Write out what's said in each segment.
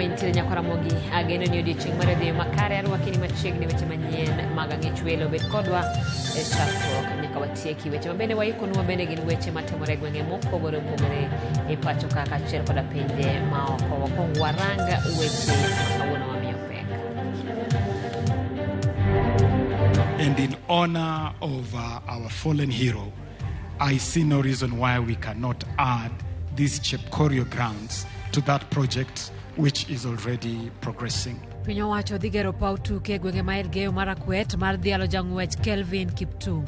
intiere nyakwa Ramogi, ageno ni odiochieng' mar odhi makare arwaki ni machiegni weche manyien mag ang'ech welo bed kodwa e chakruok nyaka watieki weche mabende waikonwa bende gin weche matimore e gwenge mopogore opogore e pacho ka kaachiel koda pinje maoko. Wakwong warang weche ma kawuono wamiyo pek. And in honor of our fallen hero, I see no reason why we cannot add these Chepkorio grounds to that project, which is already progressing. Piny owacho dhi gero paw tuke e gwenge ma Elgeyo Marakwet mar dhialo jang'wech Kelvin Kiptum.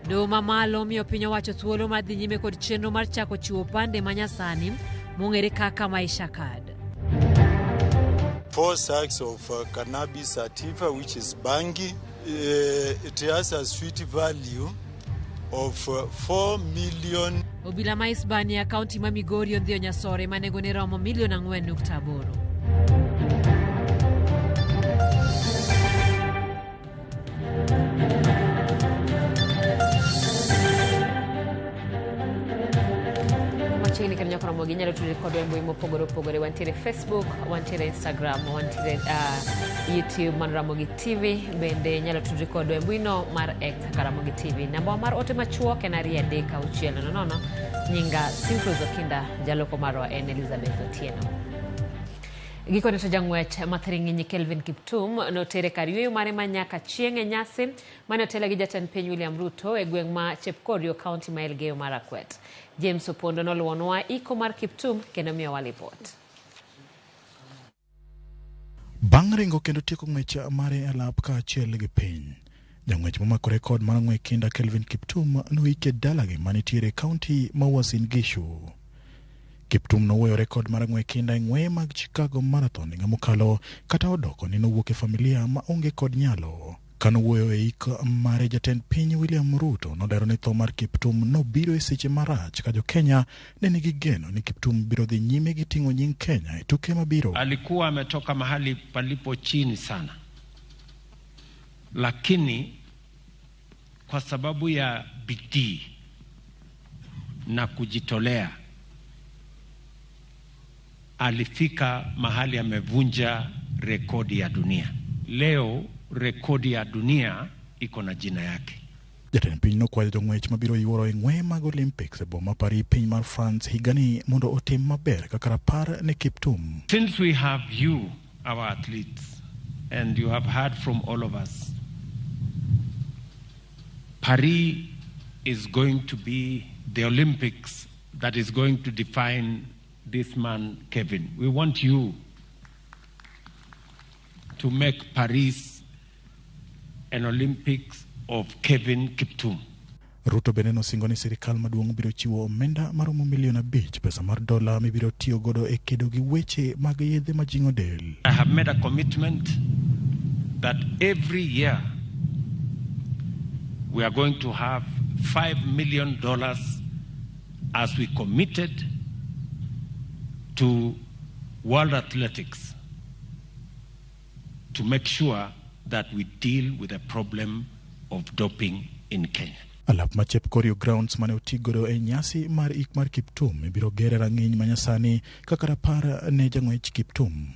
Doho mamalo miyo piny owacho thuolo mar dhi nyime kod chenro mar chako chiwo opande manyasani mong'ere kaka Maisha Card. 4 sacks of cannabis sativa, which is bangi. It has a sweet value of 4 million. Obila ma Isbania, kaunti ma Migori ondhiyo nyasore ma nengone romo milion 4.8. Machiegni kendo nyaka Ramogi inyalo tudri kodwa e mbui mopogore opogore. Wantiere Facebook, wantiere Instagram, wantiere YouTube mar Ramogi TV. Bende inyalo tudri kodwa e mbuino mar X kaka Ramogi TV. Namba mar ote machuok en 23600. Nyinga Simfrose Okinda, jaloko marwa en Elizabeth Otieno. Gikone to jang'wech mathiring'inyi Kelvin Kiptum notere kar yueyo mare ma nyaka chieng' e nyasi mane otele gi jatend piny William Ruto e gweng' ma Chepkorio, kaunti ma Elgeyo Marakwet. James Opondo noluwonwa iko mar Kiptum kendo miyowa lipot. Bang' ringo kendo tieko ng'wech mare e alap kaachiel gi piny, jang'wech momako rekod mar ng'we kinda Kelvin Kiptum noike dalagi manitiere e kaunti ma Uasin Gishu. Kiptum nowuoyo rekod mar ng'we kinda e ng'weye mag Chicago Marathon higa mokalo kata odoko ni nowuok e familia ma onge kod nyalo. Kanowuoyo e ik mare, jatend piny William Ruto nolero ni tho mar Kiptum nobiro e seche marach ka jo Kenya ne nigi geno ni Kiptum biro dhi nyime gi ting'o nying Kenya e tuke mabiro. Alikuwa ametoka mahali palipo chini sana, lakini kwa sababu ya bidii na kujitolea alifika mahali amevunja rekodi ya dunia. Leo rekodi ya dunia iko na jina yake. Jatend piny nokwayo jong'wech mabiro yuoro e ng'weye mag Olympics e boma Paris piny mar France higani mondo otim maber kaka rapar ne Kiptum. Since we have you, our athletes, and you have heard from all of us, Paris is going to be the Olympics that is going to define this man, Kevin. We want you to make Paris an Olympics of Kevin Kiptum. Ruto bende nosingo ni sirikal maduong' biro chiwo omenda maromo milion 5 pesa mar dola mibiro tiyo godo e kedo gi weche mag yedhe majing'o del. I have made a commitment that every year we are going to have $5 million as we committed to World Athletics to make sure that we deal with the problem of doping in Kenya. Alap ma Chepkorio Grounds mane otigodo e nyasi mar ik mar Kiptum ibiro ger e rang'iny manyasani kaka rapar ne jang'wech Kiptum.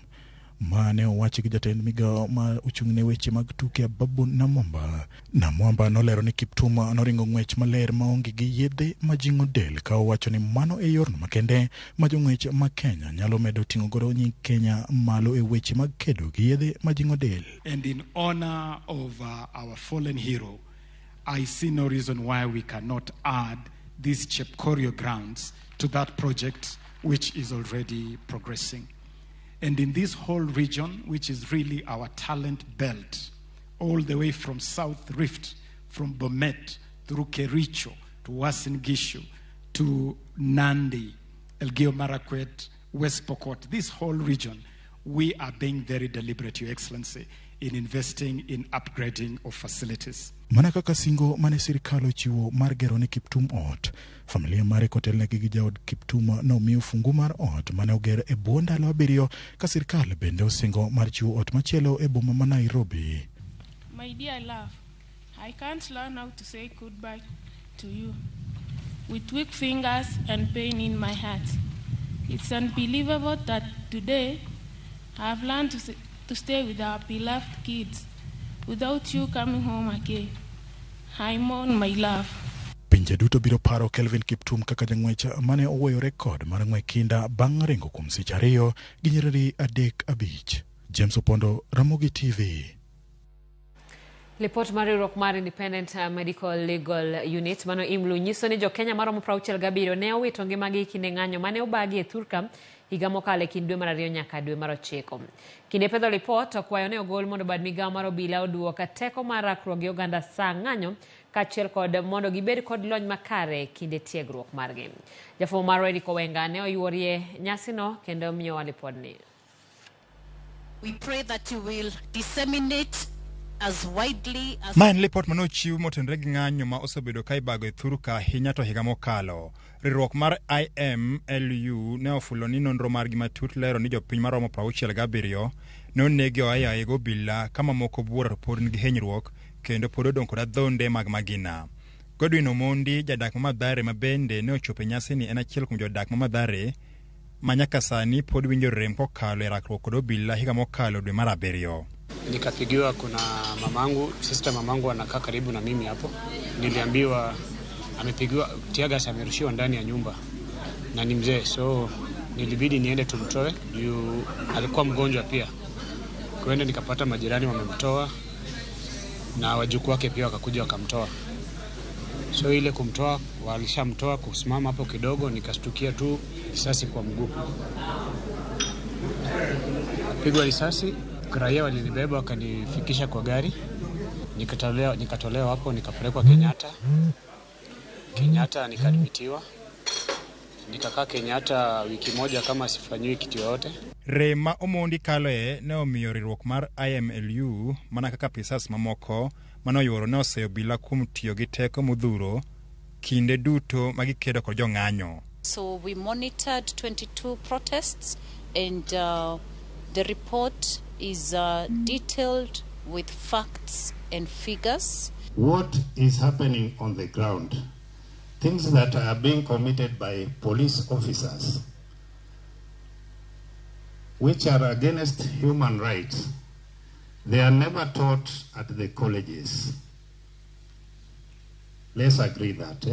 Ma ne owachi gi jatend migawo ma ochung' ne weche mag tuke Ababu Namwamba. Namwamba nolero ni Kiptum noringo ng'wech maler maonge gi yedhe majing'o del ka owacho ni mano e yorno makende ma jong'wech ma Kenya nyalo medo ting'o godo nying Kenya malo e weche mag kedo gi yedhe majing'o del. And in honor of our fallen hero, I see no reason why we cannot add these Chepkorio grounds to that project, which is already progressing. And in this whole region, which is really our talent belt, all the way from South Rift, from Bomet, through Kericho, to Uasin Gishu, to Nandi, Elgeyo Marakwet, West Pokot, this whole region, we are being very deliberate, Your Excellency, in investing in upgrading of facilities. Mana kaka singo mane sirikal ochiwo mar gero ne Kiptum ot, familia mare kotelnegi gi jaod Kiptum nomiyo fungu mar ot mane oger e bwo ndalo 7 ka sirikal bende osingo mar chiwo ot machielo e boma ma Nairobi. My dear love, I can't learn how to say goodbye to you. With weak fingers and pain in my heart. It's unbelievable that today I've learned to stay with our beloved kids without you coming home again. I mourn my love. Pinje duto biro paro Kelvin Kiptum kaka jang'wech mane oweyo rekod mar ng'we kinda bang' ringo kuom seche 2 gi nyiriri 3:5. James Opondo, Ramogi TV. Lipot mar riwruok mar Independent Medical Legal Unit mano IMLU nyiso ni jokenya maromo 67 ne owito ngimagi e kinde ng'anyo mane obagi e Thurka higa mokalo e kind dwe mar 2 nyaka dwe mar 9. Kinde pedho lipot, kwayo ne ogol mondo bad migawo mar obila oduok teko mar rakruok gi oganda saa ng'anyo kaachiel kod mondo gibed kod lony makare kinde tiegruok margi. Jafwambo marwa Eric Owenga ne oyuorie nyasino kendo miyowa lipodni. We pray that you will disseminate as widely as Ma en lipot mane ochiw motenore gi ng'anyo ma osebedo ka ibago e Thurka ahinya to higa mokalo. Riwruok mar IMLU ne ofulo ni nonro margi matut lero ni jopiny maromo 67 ne onegi oayaye gi obila ka mamoko buora to pod nigi hinyruok kendo pod odong' kod adhonde mag magina. Godwin Omondi, jadak ma Mathare ma bende ne ochopo e nyasini en achiel kuom jodak ma Mathare ma nyaka sani pod winjo rem kokalo e rakruok kod obila higa mokalo dwe mar 7. Nikapigiwa, kuna mamangu, sister mamangu anakaa karibu na mimi hapo. Niliambiwa amepigiwa teargas, amerushiwa ndani ya nyumba na ni mzee, so nilibidi niende tumtoe juu alikuwa mgonjwa pia. Kwenda nikapata majirani wamemtoa na wajukuu wake pia wakakuja wakamtoa. So ile kumtoa, walishamtoa kusimama hapo kidogo, nikastukia tu risasi kwa mguu. Pigwa risasi, raia walinibeba wakanifikisha kwa gari. Nikatolewa hapo nikapelekwa Kenyatta. Kenyatta nikaadmitiwa. Nikakaa Kenyatta wiki moja kama sifanyiwi kitu yoyote. Rem ma Omondi kaloe ne omiyo riwruok mar IMLU mana kaka apisas mamoko mane oyuoro ne oseyo obila kuom tiyo gi teko modhuro kinde duto ma gikedo kod jong'anyo. So we monitored 22 protests and the report is detailed with facts and figures. What is happening on the ground? Things that are being committed by police officers, which are against human rights, they are never taught at the colleges. Let's agree that.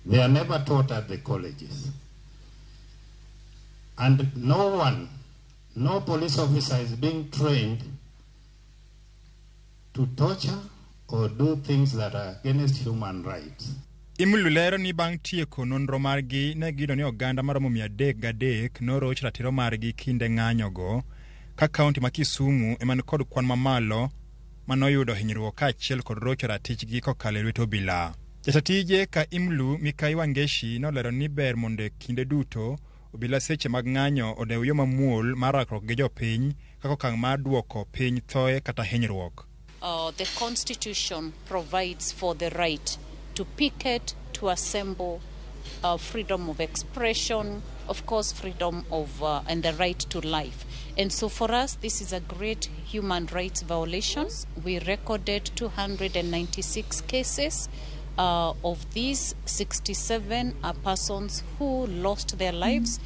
They are never taught at the colleges. And no one, no police officer is being trained to torture or do things that are against human rights. IMLU lero ni bang' tieko nonro margi ne giyudo ni oganda maromo 303 noroch ratiro margi kinde ng'anyogo, ka kaunti ma Kisumu ema nikod kwan mamalo manoyudo hinyruok kaachiel kod rocho ratichgi kokalo e lwet obila. Jata tije ka IMLU Mikai Wangeshi nolero ni ber mondo kinde duto obila seche mag ng'anyo odew yo mamuol mar rakruok gi jopiny kaka okang' mar duoko piny thoe kata hinyruok. The Constitution provides for the right to picket, to assemble, freedom of expression, of course, freedom of and the right to life. And so for us, this is a great human rights violation. We recorded 296 cases. Of these, 67 are persons who lost their lives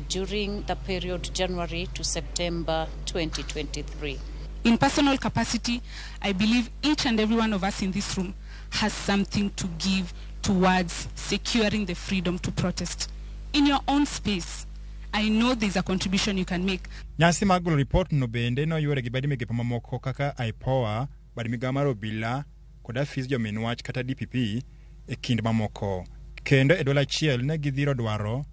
during the period January to September 2023. In personal capacity, I believe each and every one of us in this room has something to give towards securing the freedom to protest. In your own space, I know there's a contribution you can make. Nyasi mag golo ripot no bende noyuore gi bad migepe mamoko kaka IPOA, bad migawo mar obila kod afis jomin wach kata DPP e kind mamoko. Kendo e dwol achiel ne gidhiro dwaro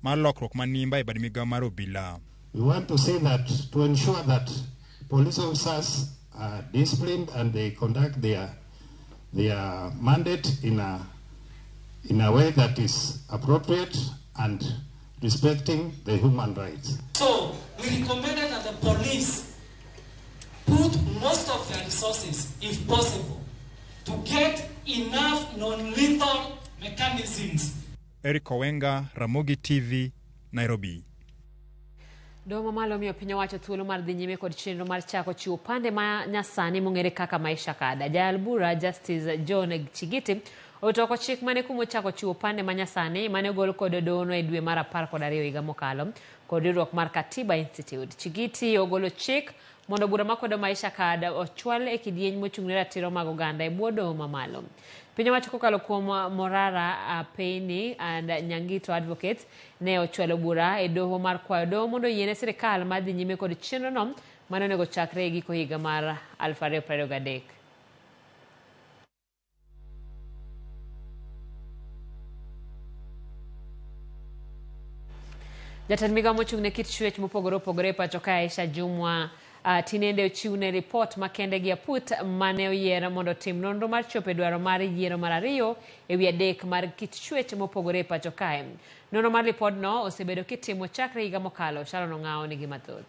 mar lokruok manimba e bad migawo mar obila. We want to say that to ensure that police officers are disciplined and they conduct their mandate in a way that is appropriate and respecting the human rights. So we recommended that the police put most of their resources, if possible, to get enough non-lethal mechanisms. Eric Owenga, Ramogi TV, Nairobi. Doho mamalo omiyo piny owacho thuolo mar dhi nyime kod chenro mar chako chiwo opande ma nyasani mong'ere kaka Maisha Card. Jayal bura Justice John Chigiti otoko chik mane kumo chako chiwo opande ma nyasani mane ogol kod dohono e dwe mar 12 higa mokalo kod riwruok mar Katiba Institute. Chigiti ogolo chik mondo bura makwedo Maisha Card ochwal e kidieny mochung' ne ratiro mag oganda e bwo doho mamalo. Piny owacho kokalo kuom Morara Peini and Nyangito Advocates ne ochwalo bura e doho mar kwayo doho mondo oyiene sirikal mar dhi nyime kod chenrono mane onego chakre e giko higa mar 2023. Jatend migao mochung' ne kit chwech mopogore opogore e pacho ka Aisha Jumwa tinende ochiwne ripot makende gi aput mane oyier mondo otim nonro mar chopo e dwaro mar yiero mar 2/3 mar kit chwech mopogore e pacho kae. Nonro mar ripodno osebedo kitimo chakre higa mokalo. Sharon Ong'awo nigi mathoth.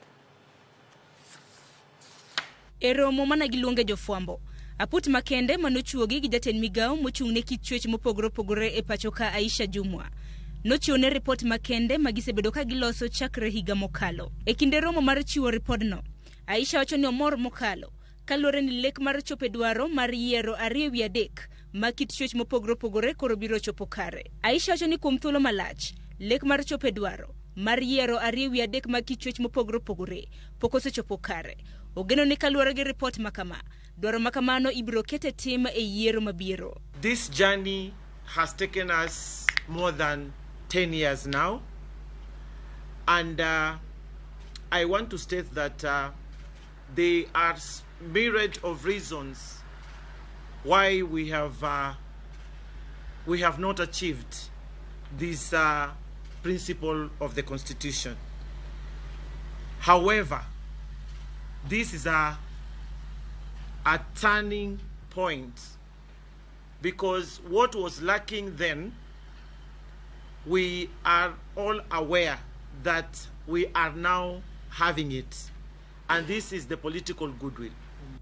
E romo mana giluonge jofwambo, aput makende manochuogi gi jatend migao mochung' ne kit chwech mopogore opogore e pacho ka Aisha Jumwa nochiwo ne ripot makende ma gisebedo ka giloso chakre higa mokalo. E kinde romo mar chiwo ripodno, Aisha wacho ni omor mokalo kaluwore ni lek mar chopo e dwaro mar yiero 2/3 ma kit chwech mopogore opogore koro biro chopo kare. Aisha wacho ni kuom thuolo malach, lek mar chopo e dwaro mar yiero 2/3 mag kit chwech mopogore opogore pok osechopo kare. Ogeno ni kaluwore gi ripot makama, dwaro makamano ibiro ket e tim e yiero mabiro. This journey has taken us more than 10 years now, and I want to state that there are myriad of reasons why we have not achieved this principle of the Constitution. However, this is a turning point, because what was lacking then, we are all aware that we are now having it, and this is the political goodwill.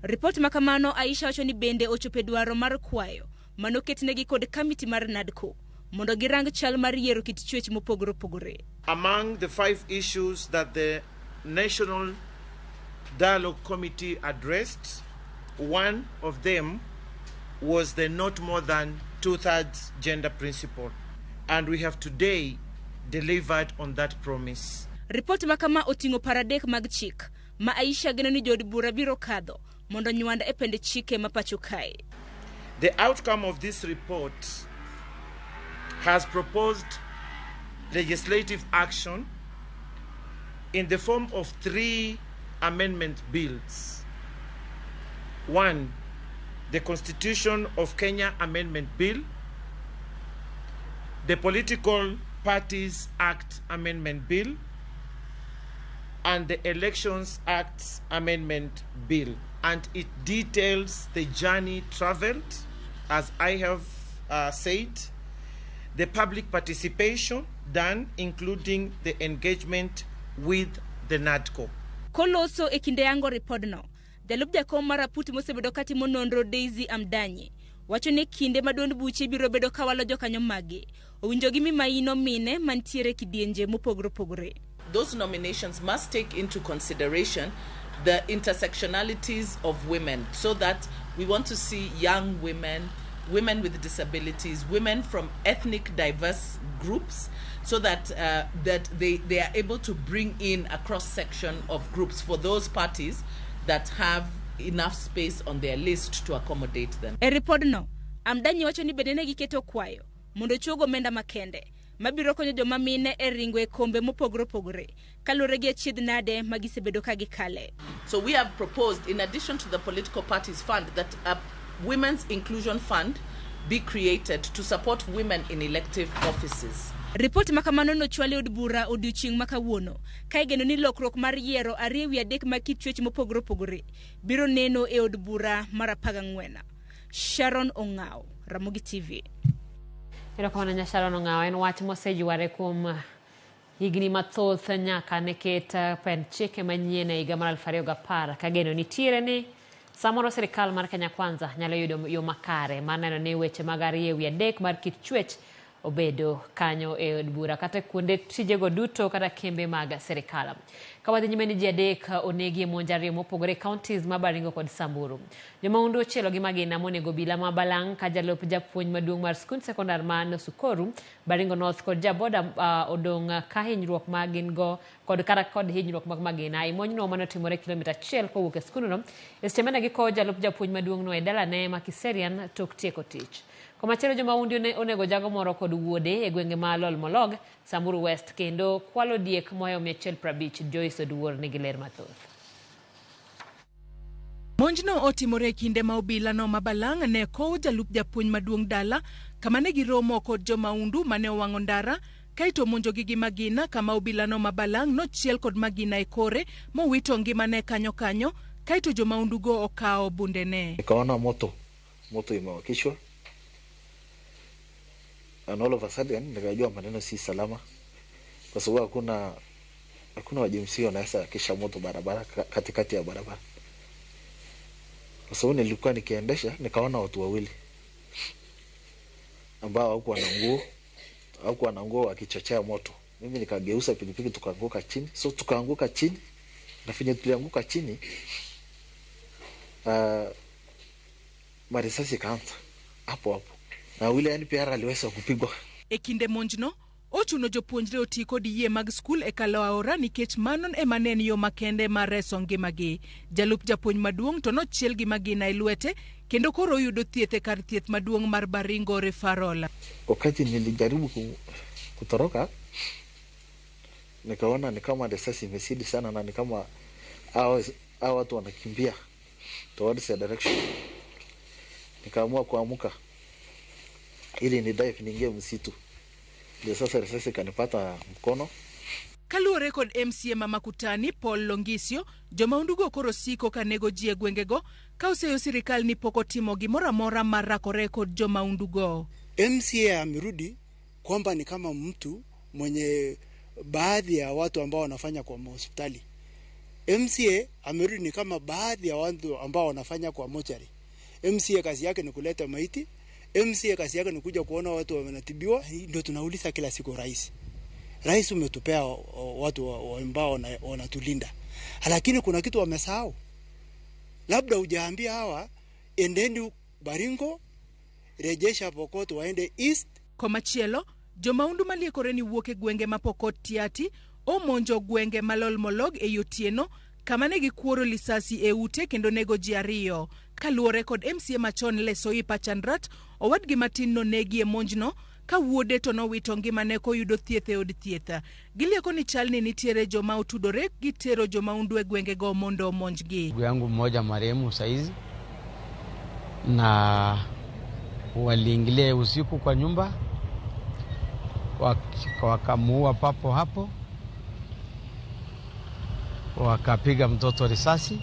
Ripot makamano Aisha wacho ni bende ochopo e dwaro mar kwayo manoketnegi kod kamiti mar NADCO mondo girang chal mar yiero kit chwech mopogore opogore. Among the 5 issues that the National Dialogue Committee addressed, one of them was the not more than 2/3 gender principle, and we have today delivered on that promise. Ripot makama oting'o paradek mag chik ma Aisha geno ni jood bura biro kadho mondo nywand e pend chike ma pacho kae. The outcome of this report has proposed legislative action in the form of 3 amendment bills. 1, the Constitution of Kenya Amendment Bill, the Political Parties Act Amendment Bill, and the Elections Act Amendment Bill. And it details the journey traveled, as I have said, the public participation done, including the engagement with the NADCO. Koloso e kinde yango ripodno, jalup jakom mar aput mosebedo katimo nonro Daisy Amdanyi wacho ni kinde ma duond buche biro bedo kawalo jokanyo mage owinjo gi mimaino mine mantiere kidienje mopogore opogore. Those nominations must take into consideration the intersectionalities of women, so that we want to see young women, women with disabilities, women from ethnic diverse groups, so that that they are able to bring in a cross-section of groups for those parties that have enough space on their list to accommodate them. E ripodno, Amdanyi wacho ni bende ne giketo kwayo mondo chuog omenda makende mabiro konyo joma mine e ringo e kombe mopogore opogore kaluwore gi achiedh nade ma gisebedo ka gikale. So we have proposed, in addition to the political parties fund, that a women's inclusion fund be created to support women in elective offices. Ripot makamano nochwal e od bura odiochieng' ma kawuono ka igeno ni lokruok mar yiero 2/3 mag kit chwech mopogore opogore biro neno e od bura mar 14. Sharon Ong'awo, Ramogi TV. Erokamano nya Sharon Ong'awo, en wach moseyware kuom higni mathoth nyaka ne ket pend chike manyien e higa mar 2010 ka geno nitiere ni samoro sirikal mar Kenya Kwanza nyalo yudo yo makare mar neno ni weche mag 2/3 mar kit chwech obedo kanyo e od bura kata kuonde tijego duto kata kembe mag sirikal. Ka wadhi nyime ni ji adek onegi e monj ariyo mopogore e counties ma Baringo kod Samburu. Jomahundu ochielo gi magina monego obila ma Balang' ka jalup japuonj maduong' mar skund sekondar ma Nosukoru, Baringo North kod jaboda odong' ka hinyruok ma gin go kod kara kod hinyruok mag magina e monjno mane otimore kilomita achiel kowuok e skundno e seche mane gikowo jalup japuonj maduong'no e dalane ma Kiserian tok tieko tich. Komachielo jomahundu ne onego jago moro kod wuode e gwenge ma Lolmolog, Samburu West kendo kwalo diek mohewo 150. Joyce Oduor nigi ler mathoth. Monjno otimore e kinde ma obilano ma Balang' ne kowo jalup japuonj maduong' dala kama ne giromo kod jomaundu mane owang'o ndara kaeto omonjogi gi magina kama obilano ma Balang' nochiel kod magina e kore mowito ngimane kanyo kanyo kaeto jomaundugo okawo bundene. Nikaona moto, moto imewakishwa and all of a sudden nikajua maneno si salama, kwa sababu hakuna wajemsi wanaweza wakisha moto barabara katikati ya barabara. Kwa sababu nilikuwa nikiendesha nikaona watu wawili ambao hawakuwa na nguo wakichochea moto. Mimi nikageuza pikipiki tukaanguka chini. So tukaanguka chini na venye tulianguka chini marisasi ikaanza hapo hapo. Na yule NPR aliweza kupigwa. E kinde monjno, ochuno jopuonjre oti kod yie mag skul e kalo aora nikech mano ema ne en yo makende mar reso ngimagi. Jalup japuonj maduong' to nochiel gi magina e lwete kendo koro oyudo thieth e kar thieth maduong' mar Baringo Referral. Wakati nilijaribu kutoroka, nikaona ni kama risasi imezidi sana na ni kama hao watu wanakimbia towards the direction. Nikaamua kuamuka ili ni dive niingie msitu. Ndio sasa risasi kanipata mkono. Kaluwore kod MCA ma Makutani Paul Longisio, jomaundugo koro siko ka nego ji e gwengego ka oseyo sirikal ni pok otimo gimoro amora mar rakore kod jomaundugo. MCA amerudi kwamba ni kama mtu mwenye baadhi ya watu ambao wanafanya kwa hospitali. MCA amerudi ni kama baadhi ya watu ambao wanafanya kwa mochari. MCA kazi yake ni kuleta maiti. MCA kazi yake ni kuja kuona watu wanatibiwa. Ndio tunauliza kila siku rais. Rais, umetupea watu ambao wanatulinda. Lakini kuna kitu wamesahau. Labda hujaambia hawa endeni Baringo, rejesha Pokot waende East. Komachielo, jomaundu maliekore ni wuok e gwenge ma Pokot Tiati omonjo gwenge ma Lolmolog e otieno kama ne gikuoro lisasi e ute kendo nego ji ariyo. Kaluwore kod MCA machon Lesoipa Chandrat, owadgi matin nonegi e monjno ka wuode to nowito ngimane koyudo thieth e od thieth. Gilieko ni chalni nitiere joma otudore gi tero jomaundu e gwengego mondo omonjgi. Ndugu yangu mmoja marehemu saizi, na waliingilia usiku kwa nyumba wakamuua papo hapo, wakapiga mtoto risasi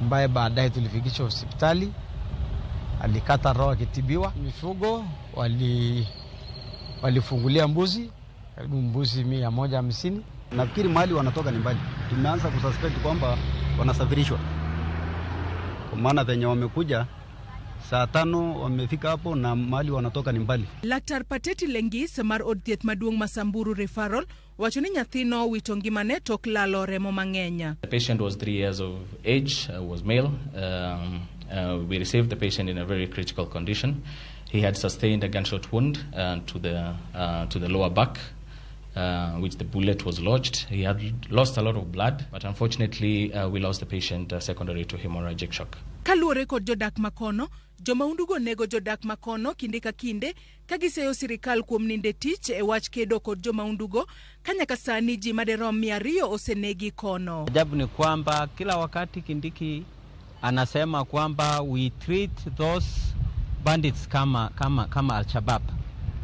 ambaye baadaye tulifikishwa hospitali, alikata roho akitibiwa. Mifugo walifungulia mbuzi karibu mbuzi 150. Nafikiri mahali wanatoka ni mbali. Tumeanza kususpect kwamba wanasafirishwa, kwa maana venye wamekuja saa 5 wamefika hapo na mahali wanatoka ni mbali. Laktar Pateti Lengis mar od thieth maduong' ma Samburu Referral wacho ni nyathino owito ngimane tok lalo remo mang'eny. The patient was 3 years of age, was male. We received the patient in a very critical condition. He had sustained a gunshot wound to the lower back, which the bullet was lodged. He had lost a lot of blood, but unfortunately we lost the patient secondary to hemorrhagic shock. Kaluwore kod jodak makono, jomaundugo nego jodak makono kinde ka kinde ka giseyo sirikal kuom ninde tich e wach kedo kod jomaundugo ka nyaka sani ji madirom 200 osenegi kono. Ajabu ni kwamba kila wakati Kindiki anasema kwamba we treat those bandits kama Al-Shabaab,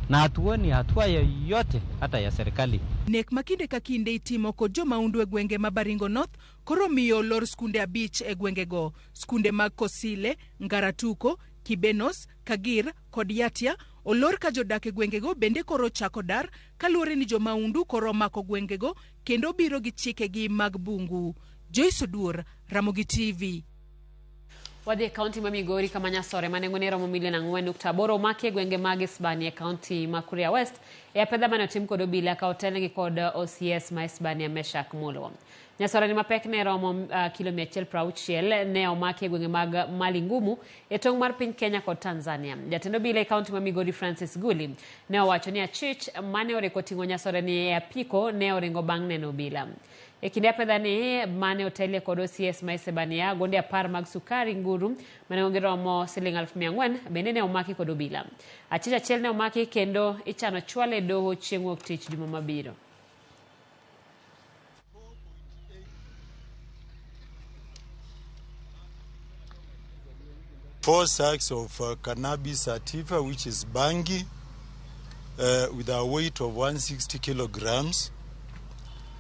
na hatuoni hatua yoyote hata ya serikali. Nek ma kinde ka kinde itimo kod jomaundu e gwenge ma Baringo North koro miyo olor skunde 5 e gwengego. Skunde mag Kosile, Ngaratuko, Kibenos, Kagir kod Yatia olor ka jodak e gwengego bende koro chako dar kaluwore ni jomaundu koro mako gwengego kendo biro gi chikegi mag bungu. Joyce Oduor, Ramogi TV. Wadhi e kaunti ma Migori kama nyasore ma nengone romo milion 4.8 omaki e gwenge mag Isebania e kaunti ma Kuria West e apedha mane otim kod obila ka otelnegi kod OCS ma Isebania Meshak Mulwa. Nyasore ni mapek ne romo kilo 160 ne omaki e gwenge mag Malingumu e tong' mar piny Kenya kod Tanzania. Jatend obila e kaunti ma Migori Francis Guli ne owacho ni achich mane oriko ting'o nyasore ni e apiko ne oringo bang' neno obila. E kinde apedha ni mane otelie kod OCS ma Isebania, gonde 10 mag sukari nguru mane giromo siling 4,000 bende ne omaki kod obila. Achich achiel ne omaki kendo ichano chwale e doho chieng' wuok tich juma mabiro. 4 sacks of cannabis sativa, which is bangi, with a weight of 160 kilograms.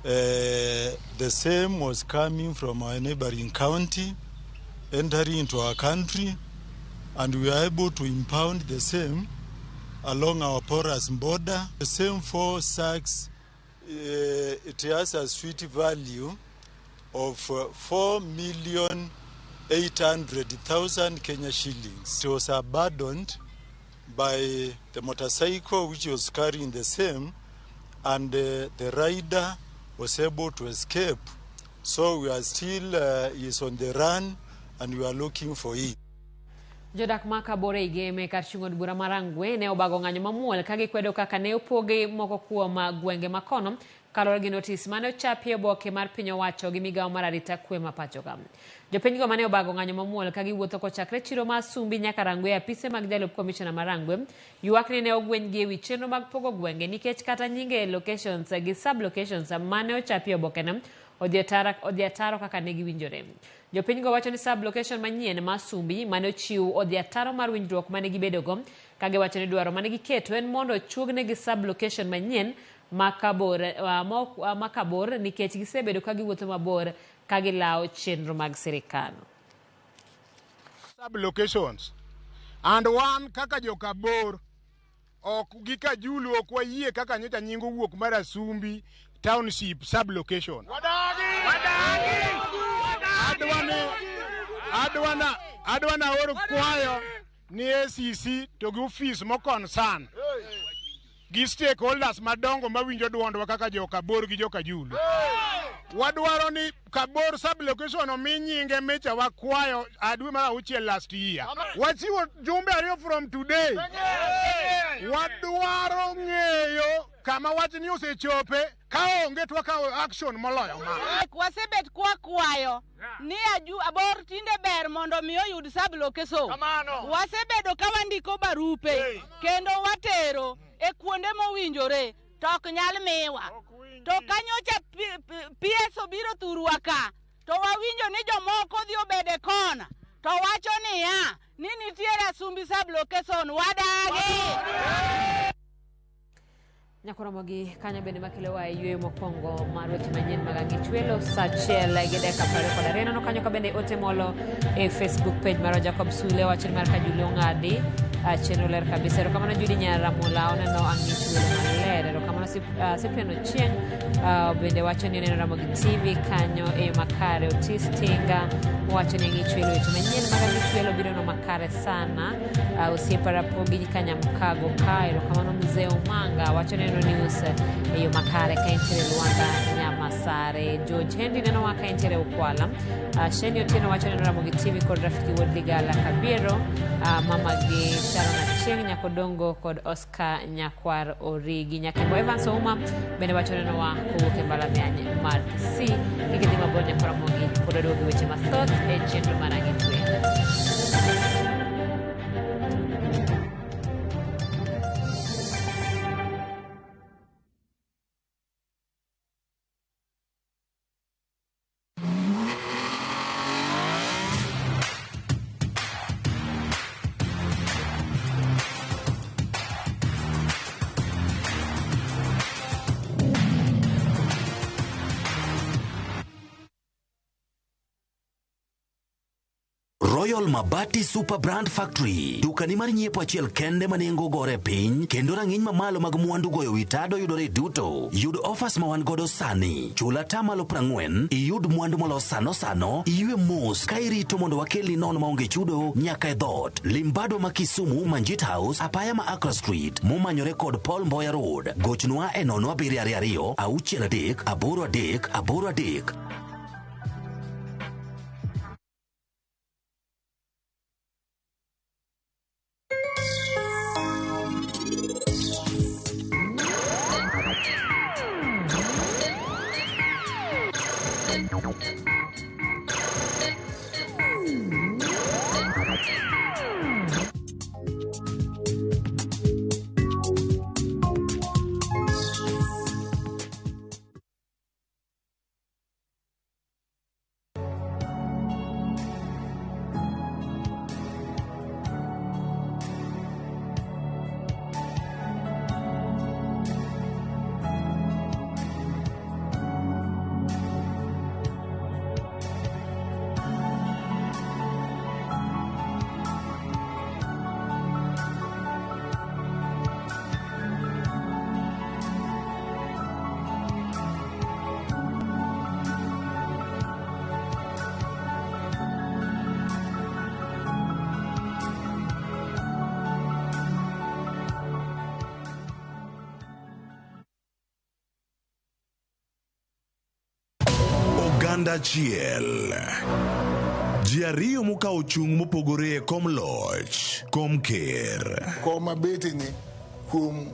The same was coming from our neighboring county, entering into our country, and we were able to impound the same along our porous border. The same 4 sacks, it has a sweet value of 4,800,000 Kenya shillings. It was abandoned by the motorcycle which was carrying the same, and the rider was able to escape. So we are still, is on the run, and we are looking for it. Jodak ma Kabore Igeme kar chung' od bura ma Rangwe ne obago ng'anyo mamuol ka gikwedo kaka ne opogi moko kuom gwenge makono kaluwore gi notis mane ochapi e oboke mar piny owacho gi migawo mar arita kwe ma pacho ka. Jopinygo mane obago ng'anyo mamuol ka giwuotho kochakre chiro ma Asumbi nyaka Rangwe e apise mag jalup komishona ma Rangwe ywak ni ne ogwenygi ewi chenro mag pogo gwenge nikech kata nyinge locations gi sub locations mane ochapi e obokeno odhi ataro kaka ne giwinjore. Jopinygo wacho ni sub location manyien ma Asumbi mane ochiw odhi ataro mar winjruok mane gibedogo ka giwacho ni dwaro mane giketo en mondo ochuognegi sub location manyien ma Kabor nikech gisebedo ka giwuotho mabor ka gilawo chenro mag sirikal. Sub locations and one kaka jokabor ok gi Kajulu ok wayie kaka nyocha nying owuok mar Asumbi township sub location. Adwa na oro kwayo ni ACC to gi ofis mo concern gi stakeholders madongo mawinjo duondwa kaka jokabor gi jokajulu. Wadwaro ni Kabor sub location omi nyinge mecha wakwayo adwe mar 6 last year. Wachiwo jumbe 2 from today. Wadwaro ng'eyo kama wach ni osechope ka onge to wakawo action moloyo ma. Wasebet kwa kwayo ni abor tinde ber mondo mi oyud sub location. Wasebedo ka wandiko barupe kendo watero e kuonde mowinjore to ok nyal miwa. To kanyocha PS obiro thurwa ka to wawinjo ni jomoko dhi obede kona to wacho niya ni nitiere Asumbi sub location wadagi. Nyakoromogi kanyo bende makelowa e yweyo mokwongo mar weche manyien mag Ang'ichwelo saa 1:22. Neno kanyo ka bende ote molo e Facebook page mar Jacob Sule wacho ni mar Kajulu ong'adi chenro ler kabisa. Erokamano Judy Nyaramola oneno Ang'ichwelo maler. Erokamano Cyprian Ochieng bende wacho ni oneno Ramogi TV kanyo e makare. Otis Tinga wacho ni Ang'ichwelo weche manyien mag Ang'ichwelo biro no makare sana. Osiepa Rapogi Kanyamkago ka. Erokamano Mzee Omanga wacho ni news e yo makare ka entiere Luanda Nyamasare. George Henry neno wa ka entiere Ukwala. Sheni Otieno wacho neno Ramogi TV kod Rafiki Wuod Ligala Kabiero, mama gi Sharon Achieng' Nyakodongo kod Oscar Nyakwar Origi. Nyakembo Evans Ouma bende wacho neno wa kowuok e mbalariany mar Kisii. Gidhi mabor Nyakoramogi pod oduogo weche mathoth e chenro mar Ang'itwe. Royal Mabati Super Brand Factory, dukani mar nyiepo achiel kende ma nengo gore piny kendo rang'iny mamalo mag mwandu goyo wi tado yudore duto. Yud offers ma wan godo sani. Chul atamalo 40, iyud mwandu molos sano sano, iywe mos ka irito mondo wakelni nono maonge chudo nyaka e dhoot. Limbado ma Kisumu, Manjit House, apaya ma Accra Street, momanyore kod Paul Mboya Road. Gochnwa e 0722 63 83 83. Oganda achiel. Ji ariyo mokawo chung' mopogore e kom loch, kom ker. Kom abeteni kuom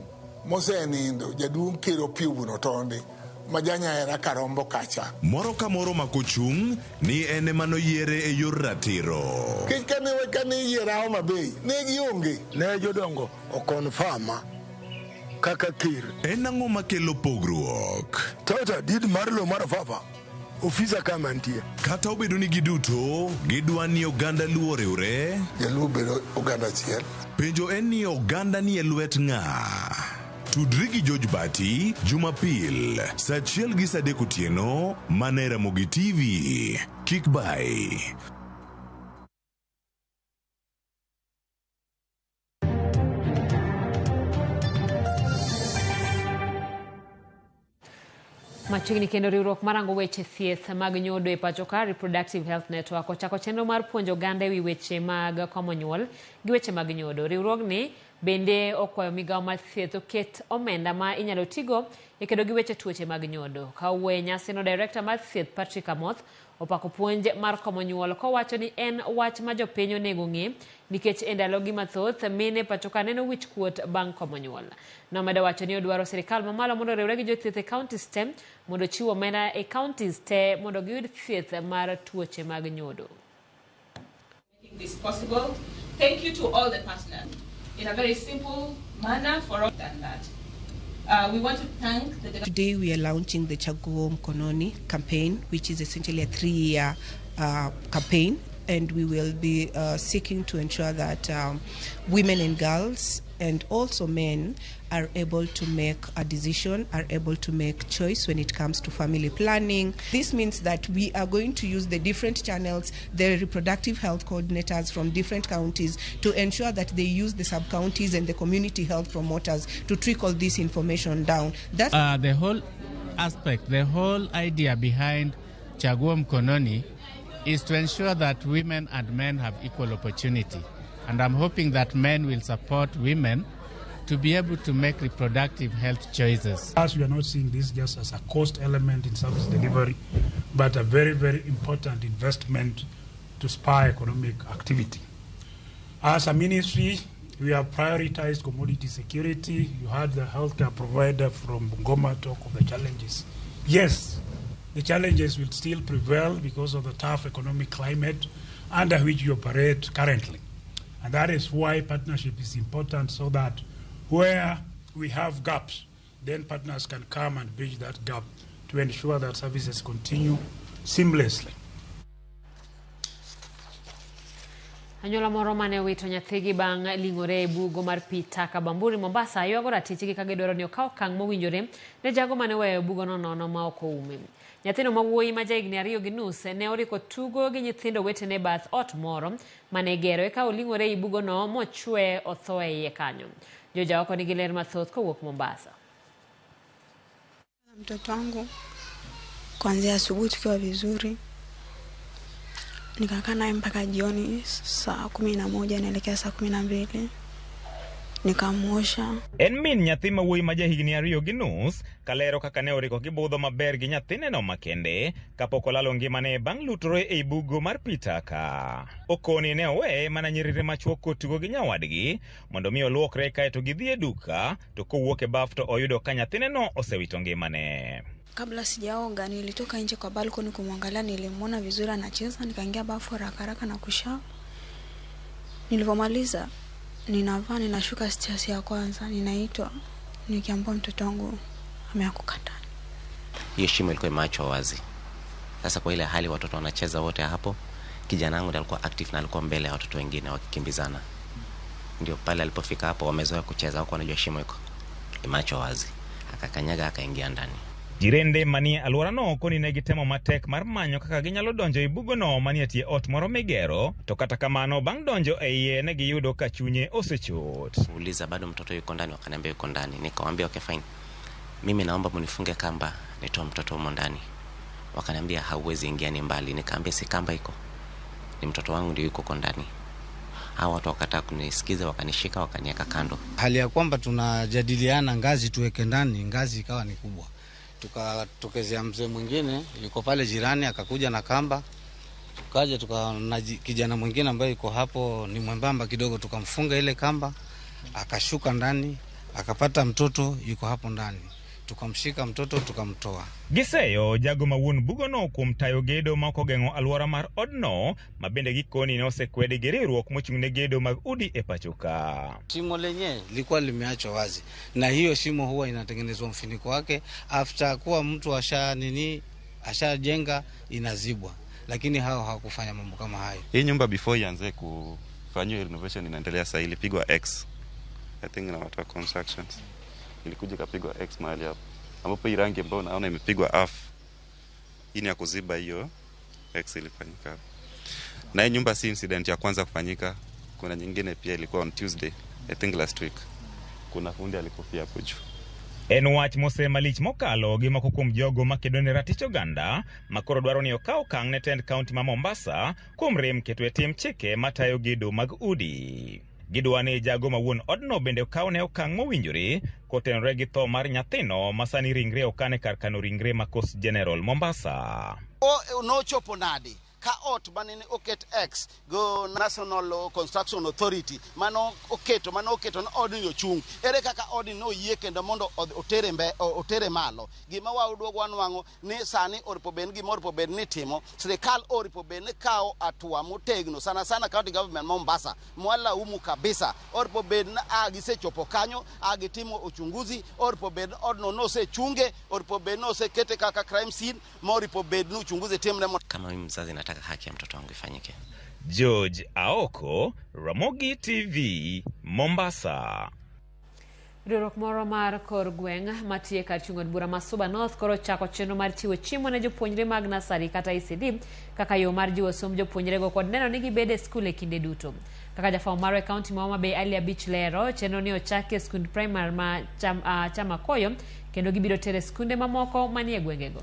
mosenindo jaduong' ker Opiyo Wuon Otondi ma janyahera Karombo kacha. Moro ka moro mako chung' ni en ema noyiere e yor ratiro. Kech kane kane iyiera Homa Bay ne gionge. Ne jodongo okonfama kaka ker. En ang'o makelo pogruok? Tata did mar lowo mar Fafa ofisa kama nitie. Kata obedo ni giduto gidwa ni oganda Luo oriwre, Jaluo bedo oganda achiel. Penjo en ni oganda ni e lwet ng'a? Tudri gi George Bati Jumapil saa achiel gi saa adek otieno mana e Ramogi TV. Kik bai. Machiegni kendo riwruok marango weche thieth mag nyodo e pacho ka Reproductive Health Network ochako chenro mar puonjo oganda ewi weche mag komo nyuol gi weche mag nyodo. Riwruogni bende okwayo migawo mar thieth oket omenda ma inyalo tigo e kedo gi weche tuoche mag nyodo. Ka owuoyo e nyasino, Director mar thieth Patrick Amoth opako puonj mar komo nyuol kowacho ni en wach ma jopiny onego ng'e nikech e ndalogi mathoth mine pacho ka neno wich kuot bang' komo nyuol. Nomedo wacho ni odwaro sirikal mamalo mondo oriwre gi jothieth e counties te mondo ochiw omenda e counties te mondo giyud thieth mar tuoche mag nyodo. This possible. Thank you to all the partners. In a very simple manner for all than that. We want to thank the Today we are launching the Chaguo Mkononi campaign, which is essentially a 3-year campaign, and we will be seeking to ensure that women and girls and also men are able to make a decision, are able to make choice when it comes to family planning. This means that we are going to use the different channels, the reproductive health coordinators from different counties, to ensure that they use the sub-counties and the community health promoters to trickle this information down. That's the whole aspect, the whole idea behind Chaguo Mkononi is to ensure that women and men have equal opportunity. And I'm hoping that men will support women to be able to make reproductive health choices. As we are not seeing this just as a cost element in service delivery, but a very, very important investment to spur economic activity. As a ministry, we have prioritized commodity security. You heard the healthcare provider from Bungoma talk of the challenges. Yes, the challenges will still prevail because of the tough economic climate under which you operate currently. And that is why partnership is important, so that where we have gaps, then partners can come and bridge that gap to ensure that services continue seamlessly. Anyuola moro mane owito nyathigi bang' ling'ore e bugo mar pi taka Bamburi Mombasa ywago ratichgi ka gidwaro ni okaw okang' mowinjore ne jago mane oweyo bugono nono ma ok oume. Nyathino ma wuoyi ma jahigni 2.5 ne oriko tugo gi nyithindo wetene e bath ot moro mane igero eka oling'ore ei bugono mochwe otho e iye kanyo. Joja oko nigi ler mathoth kowuok Mombasa. Mtoto wangu kuanzia asubuhi tukiwa vizuri, nikakaa naye mpaka jioni saa 11 naelekea saa 12 nikamuosha. En min nyathi ma wuoyi ma jahigni 2.5 kalero kaka ne oriko gibudho maber gi nyathineno makende kapok olalo ngimane bang' lutore ei bugo mar pi taka. Okoni ne oweye mana nyiriri machuok kotugo gi nyawadgi mondo mi oluokre kaeto gidhi e duka, to kowuok e baf to oyudo ka nyathineno osewito ngimane. Kabla sijaoga nilitoka nje kwa balkoni kumwangalia, nilimwona vizuri anacheza, nikaingia bafu haraka haraka na kushawa. Nilipomaliza ninavaa, ninashuka stairs ya kwanza, ninaitwa nikiambiwa mtoto wangu ameanguka ndani. Hiyo shimo ilikuwa imeachwa wazi. Sasa kwa ile hali watoto wanacheza wote hapo, kijana wangu ndiye alikuwa active na alikuwa mbele ya watoto wengine wakikimbizana. Ndio pale alipofika hapo, wamezoea kucheza, hawakuwa wanajua shimo iko imeachwa wazi. Akakanyaga akaingia ndani. Jirende manie alworano koni ne gitemo matek mar manyo kaka ginyalo donjo e bugono manie tie ot moro migero, to kata kamano bang' donjo e iye ne giyudo ka chunye osechot. Uliza bado mtoto yuko ndani, wakaniambia yuko ndani. Nikamwambia okay fine, mimi naomba mnifunge kamba nitoe mtoto humo ndani. Wakaniambia hauwezi ingia, ni mbali. Nikaambia si kamba iko, ni mtoto wangu ndio yuko huko ndani. Hao watu wakataa kunisikiza, wakanishika wakaniweka kando. Hali ya kwamba tunajadiliana ngazi tuweke ndani, ngazi ikawa ni kubwa. Tukatokezea mzee mwingine yuko pale jirani akakuja na kamba, tukaja tuka kijana mwingine ambaye yuko hapo ni mwembamba kidogo, tukamfunga ile kamba, akashuka ndani, akapata mtoto yuko hapo ndani, tukamshika mtoto tukamtoa. Giseyo jago ma wuon bugono kuom tayo gedo ma ok ogeng'o alwora mar odno, ma bende gikoni ne osekwedi gi riwruok mochung' ne gedo mag udi e pacho ka. Shimo lenyewe lilikuwa limeachwa wazi, na hiyo shimo huwa inatengenezwa mfuniko wake after kuwa mtu ashajenga inazibwa, lakini hao hawakufanya mambo kama hayo. Hii nyumba before ianze kufanywa renovation inaendelea sasa, ilipigwa X, I think na watu wa constructions, ilikuja ikapigwa X mahali hapo, ambapo hii rangi ambayo naona imepigwa half, hii ni ya kuziba hiyo X ilifanyika. Na hii nyumba si incident ya kwanza kufanyika, kuna nyingine pia ilikuwa on Tuesday, I think last week, kuna fundi alikufia hapo juu. En wach mosemalich mokalo gi moko kuom jogo makedo ne ratich oganda makoro dwaro ni okaw okang' ne tend kaunti ma Mombasa kuom rem keto e tim chike matayo gedo mag udi. Gidwa ni jago ma wuon odno bende okaw ne okang' mowinjore kotenore gi tho mar nyathino ma sani ringre okane kar kano ringre ma Coast General Mombasa. Nochopo nade ka ot mane oket X go National Construction Authority mano oketo ni odni ochung', ere kaka odni noyie kendo mondo otere malo? Gima waduogo wanwang'o ni sani oripo bed gima oripo bed ni timo, sirikal oripo bed ni kawo hatua motegno, sana sana county government Mombasa mwalaumu kabisa. Oripo bed ni gisechopo kanyo, gitimo uchunguzi, oripo bed ni odno nosechunge, oripo bed ni osekete kaka crime scene, moripo bed ni uchunguzi timre. Kama mimi mzazi nataka haki ya mtoto wangu ifanyike. George Aoko, Ramogi TV, Mombasa. Riwruok moro mar kor gweng' matiye kar chung' od bura ma Suba North koro chako chenro mar chiwo chiemo ne jopuonjre mag nasari kata ECD kaka yo mar jiwo somb jopuonjrego kod neno ni gibedo e skul e kinde duto. Kaka jafwambo marwa e kaunti ma Homa Bay Ali Abich lero, chenro ni ochaki e skund primar ma Chamakoyo kendo gibiro tere skunde mamoko manie gwengego.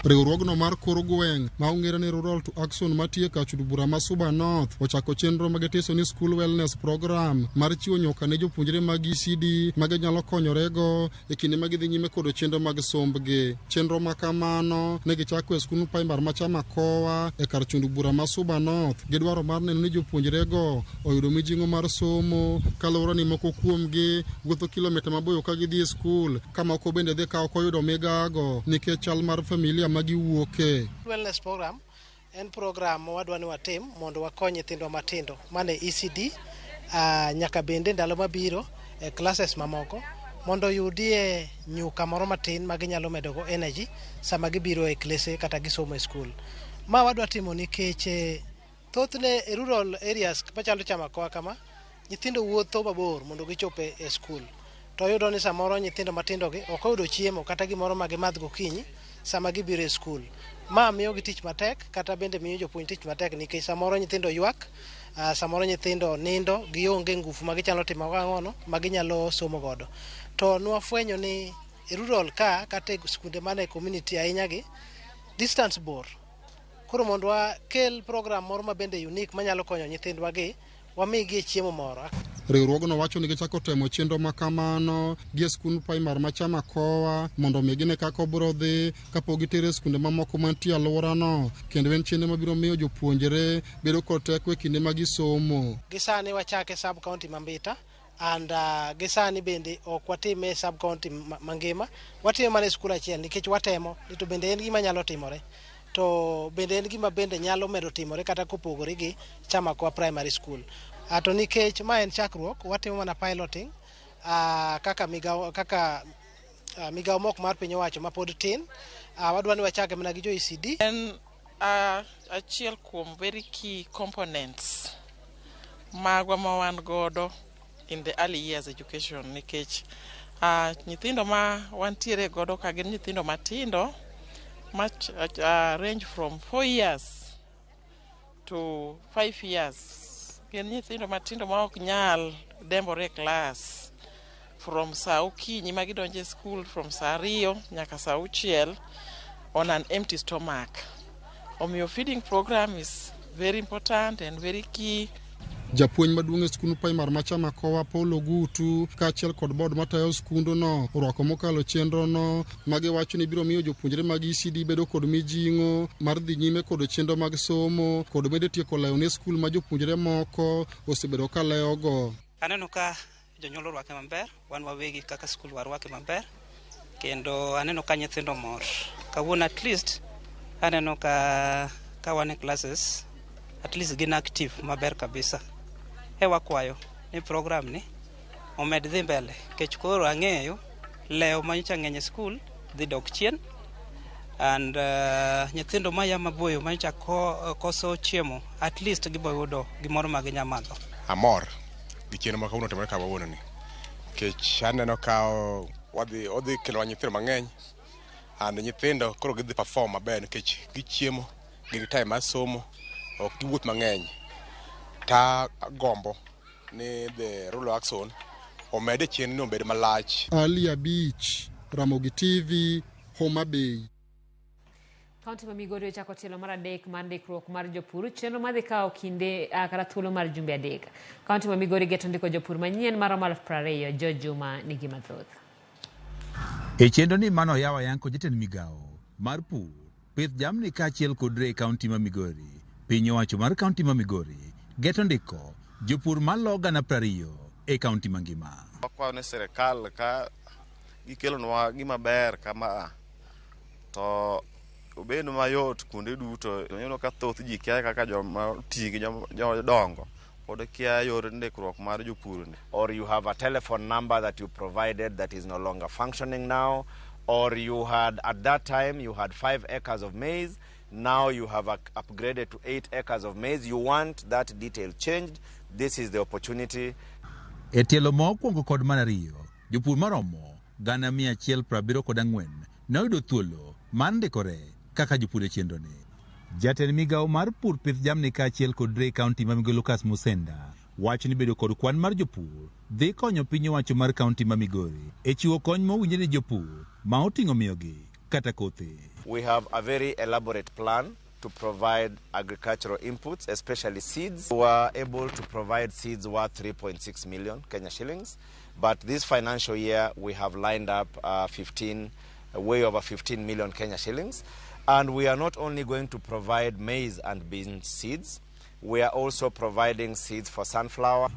Riwruogno mar kor gweng' ma ong'ere ni Rural to Action matiye kar chud bura ma Suba North ochako chenro magitiso ni School Wellness Program mar chiwo nyuka ne jopuonjre mag ECD ma ginyalo konyorego e kinde ma gidhi nyime kod chenro mag sombgi. Chenro ma kamano ne gichako e skund primar ma Chamakowa e kar chud bura ma Suba North gi dwaro mar neno ni jopuonjrego oyudo mijing'o mar somo kaluwore ni moko kuomgi wuotho kilomita maboyo ka gidhi e skul, ka moko bende dhi ka ok oyudo migago nikech chal mar familia magiwuoke. Wellness program en program ma wadwa ni watim mondo wakony nyithindwa matindo mane ECD nyaka bende ndalo mabiro e classes mamoko mondo yudie nyuka moro matin ma ginyalo medogo energy sama gibiro e klese kata gisomo e skul. Ma wadwa timo nikech thothne e rural areas machalo Chamakowa kama, nyithindo wuotho mabor mondo gichop e skul. To yudo ni samoro nyithindo matindo gi ok oyudo chiemo kata gimoro ma gimadh gokinyi sama gibiro e skul. Ma miyo gi tich matek kata bende miyo jopuonj tich matek nikech samoro nyithindo ywak, samoro nyithindo nindo, gionge ngufu ma gichalo timo ang'ono ma ginyalo somo godo. To nwafwenyo ni e rural ka kata e skunde man e community ahinya gi distance bor. Koro mondo wakel program moro ma bende unique manyalo konyo nyithindwa gi, wamigi chiemo moro. Riwruogno wacho ni gichako temo chenro ma kamano gi e skund primar ma Chamakowa mondo mi gine kaka obiro dhi kapok gitere e skunde mamoko mantie e alworano, kendo en chenro mabiro miyo jopuonjre bedo kod teko e kinde ma gisomo. Gi sani wachake sub county ma Mbita and gi sani bende ok watime e sub county mangima, watime mana e skul achiel nikech watemo ni to bende en gima nyalo timore. To bende en gima bende nyalo medo timore kata kopogore gi Chamakowa Primary School. To nikech ma en chakruok, watimo mana piloting kaka migawo kaka migawo mok mar piny owacho ma pod tin, wadwa ni wachake mana gi jo ECD. En achiel kuom very key components magwa ma wan godo in the early years education nikech nyithindo ma wantiere godo ka gin nyithindo matindo ma range from 4 years to 5 years. Gin nyithindo matindo ma ok nyal dembore e class from sa okinyi ma gidonjo e school from sa 2 nyaka sa 6 on an empty stomach. Omiyo feeding program is very important and very key. Japuonj maduong' e skund primar ma Chamakowa Paul Ogutu kaachiel kod board matayo skundno orwako mokalo chenrono magiwacho ni biro miyo jopuonjre mag ECD bedo kod mijing'o mar dhi nyime kod chenro mag somo kod bende tieko lewo ne skul ma jopuonjre moko osebedo ka lewogo. Aneno ka jonyuol orwake maber, wan wawegi kaka skul warwake maber, kendo aneno ka nyithindo mor. Kawuono at least aneno ka wan e classes at least gin active maber kabisa. E wakwayo ni program ni omed dhi mbele nikech koro ang'eyo lewo manyocha ng'eny e skul dhi dok chien and nyithindo maya maboyo manyocha koso chiemo at least gibo yudo gimoro ma ginya madho. Amor gi chenro ma kawuono otimore kawuono ni nikech aneno ka odhi kelo nyithindo mang'eny and nyithindo koro gidhi perform maber nikech gichiemo, gin gi time mar somo, ok giwuoth mang'eny. Ta gombo ni the rural action omede chenro ni obed malach. Ali Abich, Ramogi TV, Homa Bay. Kaunti ma Migori ochako tielo mar 3 mar ndikruok mar jopur, chenro madhi kawo kinde kata thuolo mar jumbe 3. Kaunti ma Migori geto ndiko jopur manyien maromo 20,000. George Juma nigi mathoth. E chenro ni mano oyaw ayang kod jatend migawo mar pur, pith jamni kaachiel kod ree e kaunti ma Migori. Piny owacho mar kaunti ma Migori geto ndiko jopur malo 20,000 e kaunti mangima. Wakwayo ne sirikal ka gikelonwa gima ber kama to obed mayot kuonde duto. Iyudo ka thoth ji kia kaka joma oti gi jodongo pod kia yor ndikruok mar jopur ni. Or you have a telephone number that you provided that is no longer functioning now, or you had at that time you had 5 acres of maize, now you have upgraded to 8 acres of maize. You want that detail changed. This is the opportunity. E tielo mokwongo kod mar 2, jopur maromo 174 ne oyudo thuolo mar ndikore kaka jopur e chenro ni. Jatend migawo mar pur, pith jamni kaachiel kod ree kaunti ma Migori Lucas Musenda wacho ni bedo kod kwan mar jopur dhi konyo piny owacho mar kaunti ma Migori e chiwo kony mowinjore ne jopur ma oting'o miyogi kata kothe. We have a very elaborate plan to provide agricultural inputs, especially seeds. We were able to provide seeds worth 3.6 million Kenya shillings, but this financial year we have lined up way over 15 million Kenya shillings. And we are not only going to provide maize and bean seeds, we are also providing seeds for sunflower.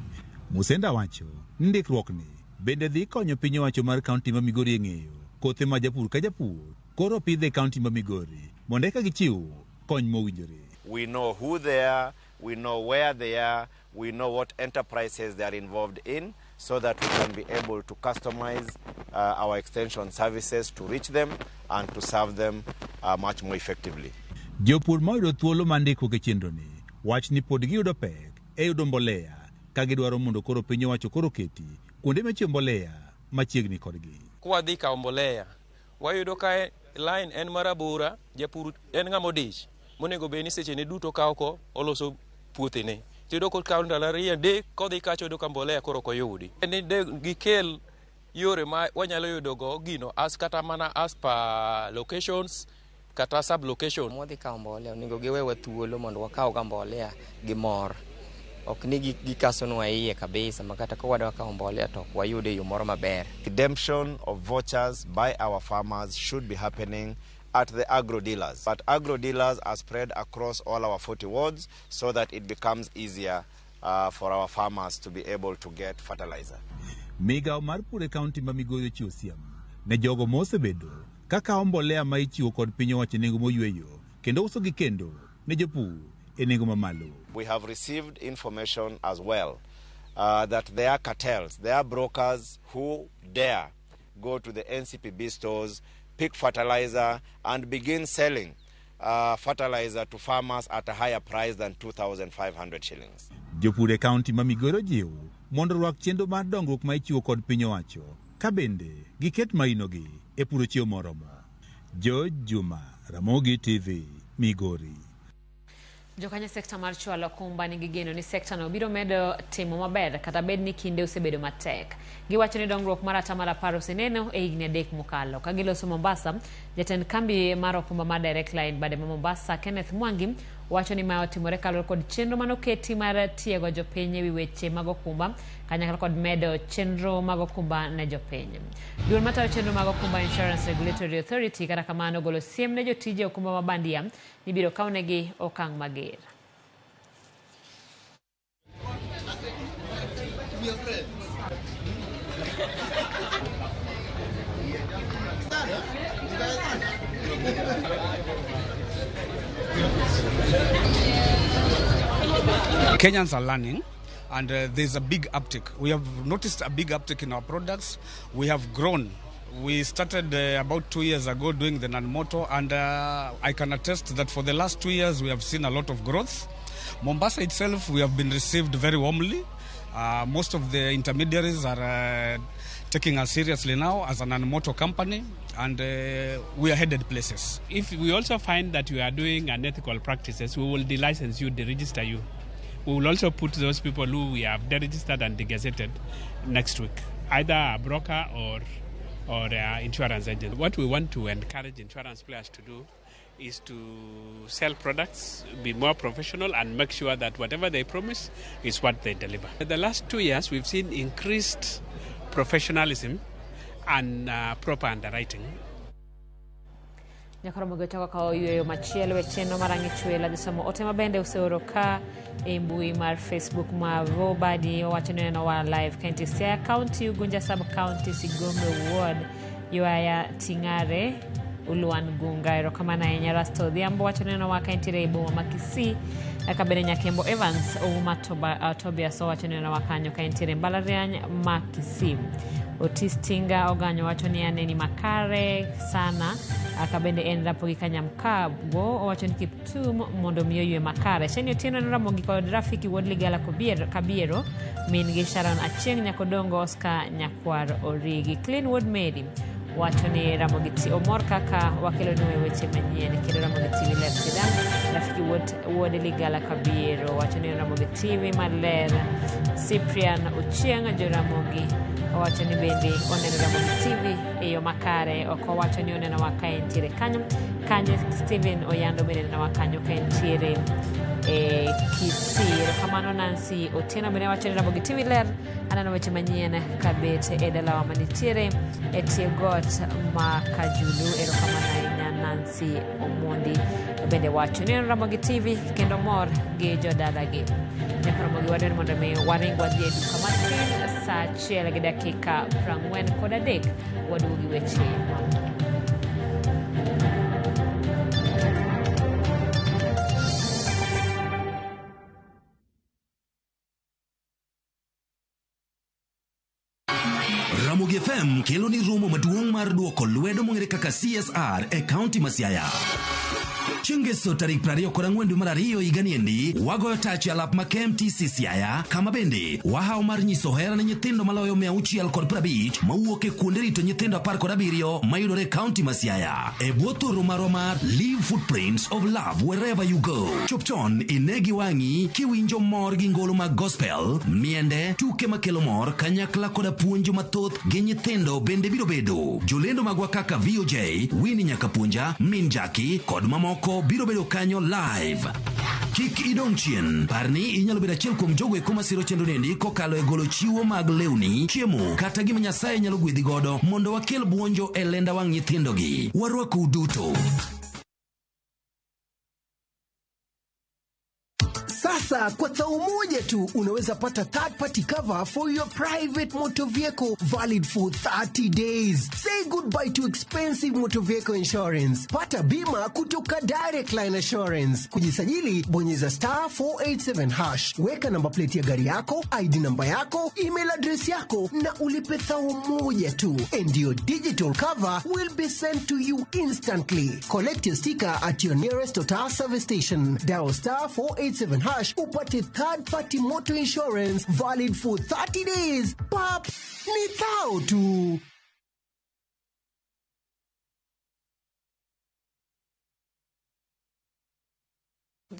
Musenda wacho, ndikruok ni bende dhi konyo piny owacho mar kaunti ma Migori e ng'eyo kothe ma japur ka japur koro pidhe e kaunti ma Migori mondo eka gichiw kony mowinjore. We know who they are, we know where they are, we know what enterprises they are involved in, so that we can be able to customize our extension services to reach them and to serve them much more effectively. Jopur ma oyudo thuolo mar ndikruok e chenro ni wach ni pod giyudo pek e yudo mbolea ka gidwaro mondo koro piny owacho koro keti kuonde michiwo mbolea machiegni kodgi. Kwadhi kawo mbolea, wayudo ka line en marabora, japur en ng'ama odich monego bed ni sechene duto kawo ko oloso puothene. Tiyudo kokawo ndalo 2 3 kodhi kacha oyudo ka mbolea koro ok oyudi. Ni de gikel yore ma wanyalo yudo go gino as kata mana as per locations kata sub location. Mwadhi kawo mbolea onego giwewa thuolo mondo wakaw ga mbolea gi mor. Ok ni gikasonwa iye kabisa ma kata ka wadwa kawo mbolea to ok wayude e yo moro maber. Redemption of vouchers by our farmers should be happening at the agro dealers. But agro dealers are spread across all our 40 wards so that it becomes easier for our farmers to be able to get fertilizer. Migawo mar pur e kaunti ma Migori ochiwo siem ne jogo mosebedo kakawo mbolea ma ichiwo kod piny owacho e nengo moyweyo kendo usogi kendo ne jopur e nengo mamalo. We have received information as well that there are cartels, there are brokers who dare go to the NCPB stores, pick fertilizer and begin selling fertilizer to farmers at a higher price than 2,500 shillings. Jopur e kaunti ma Migori ojiw mondo orwak chenro mar dongruok ma ichiwo kod piny owacho ka bende giket mainogi e puro chiemo moromo. George Juma, Ramogi TV, Migori. Jokanyo sekta mar chwalo okumba nigi geno ni sekta no biro medo timo maber kata bed ni kinde osebedo matek. Giwacho ni dongruok mar 10% oseneno e higni 3 mokalo. Ka giloso Mombasa, jatend kambi mar okumba mar Direct Line bade ma Mombasa, Kenneth Mwangi, wacho ni mae otimore kaluwore kod chenro manoketi mar tiego jopiny ewi weche mag okumba kanyakla kod medo chenro mag okumba ne jopiny. Duol matayo chenro mag okumba Insurance Regulatory Authority kata kamano ogolo siem ne jotije okumba ma bandia ni biro kawnegi okang' mager. Kenyans are learning, and there's a big uptick. We have noticed a big uptick in our products. We have grown. We started about 2 years ago doing the non-motor, and I can attest that for the last 2 years we have seen a lot of growth. Mombasa itself, we have been received very warmly. Most of the intermediaries are taking us seriously now as a non-motor company, and we are headed places. If we also find that you are doing unethical practices, we will delicense you, deregister you. We will also put those people who we have deregistered and degazetted next week, either a broker or insurance agent. What we want to encourage insurance players to do is to sell products, be more professional, and make sure that whatever they promise is what they deliver. In the last 2 years, we've seen increased professionalism and proper underwriting. Nyakoromogi ochako kawo yweyo machielo e chenro mar Ang'e Chwela. Josomo ote mabende oseoro ka e mbui mar Facebook ma Robadi owacho ni oneno wa live ka entie Siaya County, Ugunja Sub County, Sigombe Ward, Ywaya Ting'are, Ulwan Gunga. Erokamano ahinya. Rasto Odhiambo wacho ni oneno wa ka entiere e boma ma Kisii. Eka bende Nyakembo Evans Ouma Tobias owacho ni oneno wa kanyo ka entiere mbalariany ma Kisii. Otis Tinga Oganyo wacho ni aneni makare sana. Aka bende en Rapogi Kanyamkago owacho ni Kiptum mondo mi oywe makare. Sheni Otieno en Ramogi kod Rafiki wuod Ligala Kabiero, min gi Sharon Achieng' Nyakodongo Oscar Nyakwar Origi. Clean Wuod Mary wacho ni Ramogi omor kaka wakelo ni weche manyien kendo Ramogi TV ler sidang'. Rafiki wuod Ligala Kabiero wacho ni Ramogi TV maler. Cyprian Ochieng' jo Ramogi owacho ni bende oneno Ramogi TV e yo makare, ok owacho ni oneno wa ka entiere kanyo. Kanyo Steven Oyando bende neno wa kanyo ka entiere e Kisii. Erokamano Nancy Otieno bende wacho ni Ramogi TV ler, aneno weche manyien kabet e dalawa manitiere e tie got ma Kajulu. Erokamano ahinya Nancy Omondi bende wacho ni Ramogi TV kendo mor gi jodalagi. Nyaka Ramogi wadwaro mondo mi waring wadhi e duka matin saa 1:43 waduogo gi weche mamoko. Ramogi FM kelo ni romo maduong' mar duoko lwedo mong'ere kaka CSR e kaunti ma Siaya. Chieng' Ngeso tarik 24 dwe mar ariyo higani endi, wagoyo tach e alap ma KMTC Siaya, kama bende wahawo mar nyiso hera ne nyithindo maloyo 650 mawuok e kuonde rito nyithindo 17 mayudore e kaunti ma Siaya. E bwo thoro marwa mar Leave Footprints of Love Wherever You Go. Chop chon ine gi wang'i kiwinjo mor gi ngolo mag gospel, miende, tuke makelo mor kanyakla koda puonjo mathoth gi nyithindo bende biro bedo. Jolendo magwa kaka VOJ, Winnie Nyakapuonja, Min Jackie kod mamoko biro bedo kanyo live. Kik idong' chien, par ni inyalo bedo achiel kuom jogo eko masiro chenro niendi kokalo e golo chiwo mag lewni, chiemo kata gima Nyasaye nyalo gwedhi godo mondo wakel buonjo e lenda wang' nyithindogi. Warwakou duto. Sasa kwa thao moja tu unaweza pata third party cover for your private motor vehicle valid for 30 days. Say goodbye to expensive motor vehicle insurance. Pata bima kutoka Direct Line Assurance. Kujisajili, bonyeza star 487 hash, weka namba plate ya gari yako, ID namba yako, email address yako na ulipe thao moja tu, and your digital cover will be sent to you instantly. Collect your sticker at your nearest Total service station. Dial star 487 hash upate third party motor insurance valid for 30 days. Pap, ni thao tu.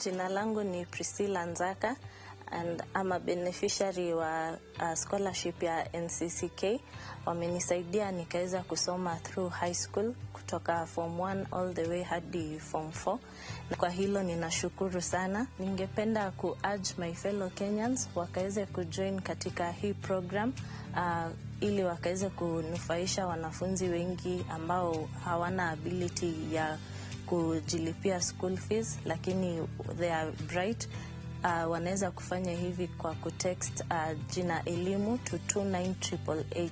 Jina langu ni Priscilla Nzaka and I'm a beneficiary wa scholarship ya NCCK. Wamenisaidia nikaweza kusoma through high school kutoka form 1 all the way hadi form 4. Na kwa hilo ninashukuru sana. Ningependa ku urge my fellow Kenyans wakaweze kujoin katika hii program ili wakaweze kunufaisha wanafunzi wengi ambao hawana ability ya kujilipia school fees, lakini they are bright. Wanaweza kufanya hivi kwa kutext jina elimu to 29888.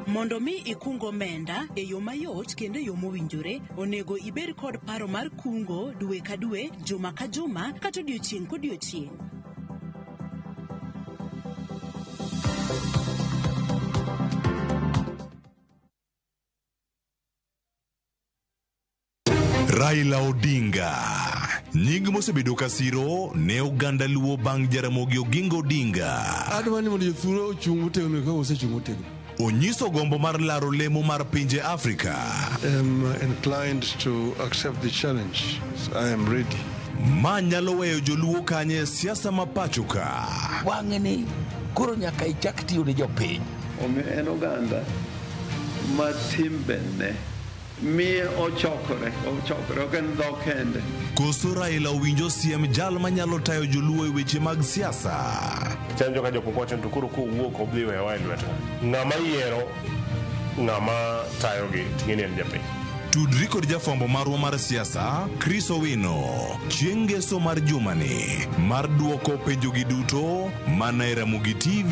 Mondo mi ikung omenda e yo mayot kendo e yo mowinjore, onego ibed kod paro mar kungo dwe ka dwe, juma ka juma, kata odiochieng' kodiochieng'. Raila Odinga, nying mosebedo ka siro ne oganda Luo bang' Jaramogi Oginga Odinga. Adwa ni mondo jothuro ochung' motegno kaka osechung' motegno. Onyiso gombo mar laro lemo mar pinje Afrika. Am inclined to accept the challenge. I am ready. Ma nyalo weyo joluo kanye e siasa ma pacho ka. Wang'ni koro nyaka ichak tiyo ne jopiny. Omiyo en oganda ma timbene miye ochokore, ochokore, ok en dhok kende. Koso Raila owinjo siem jal manyalo tayo joluo e weche mag siasa. Chanjo ka jok moko wacho ni to koro kowuok obdhi weyowa e lwetwa. Ng'ama yiero ng'ama tayogi ting'e ni en japiny. Tudri kod jafwambo marwa mar siasa Chris Owino chieng' ngeso mar jumani mar duoko penjogi duto mana e Ramogi TV.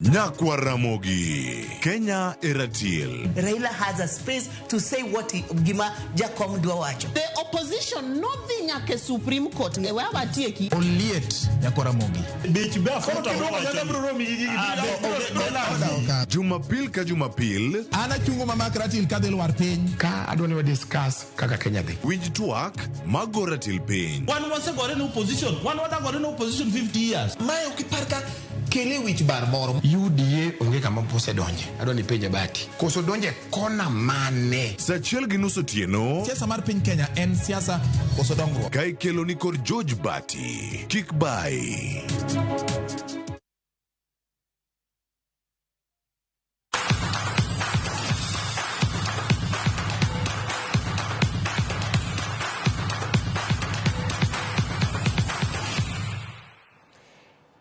Nyakwar Ramogi, Kenya e ratil. Raila has a space to say what he, gima Jakom dwa wacho. The opposition nodhi nyaka e Supreme Court e wewe watieki. Oliet nyakwar Ramogi. Dich be aforo to Jumapil ka Jumapil An achungo mamak ratil kadhi lwar piny. Ka adwa ni wa discuss kaka Kenya dhi. Winj twak mago ratil piny. Wan wasegore ne opposition, wan wadagore ne opposition 50 years. Mae ok ipar ka kele wich bar moro. UDA onge kama osedonje. Adwa ni penje Bati. Koso donje kona mane? Saa achiel gi nus otieno. Siasa mar piny Kenya en siasa koso dongruok. Ka ikelo ni kod George Bati. Kik bai.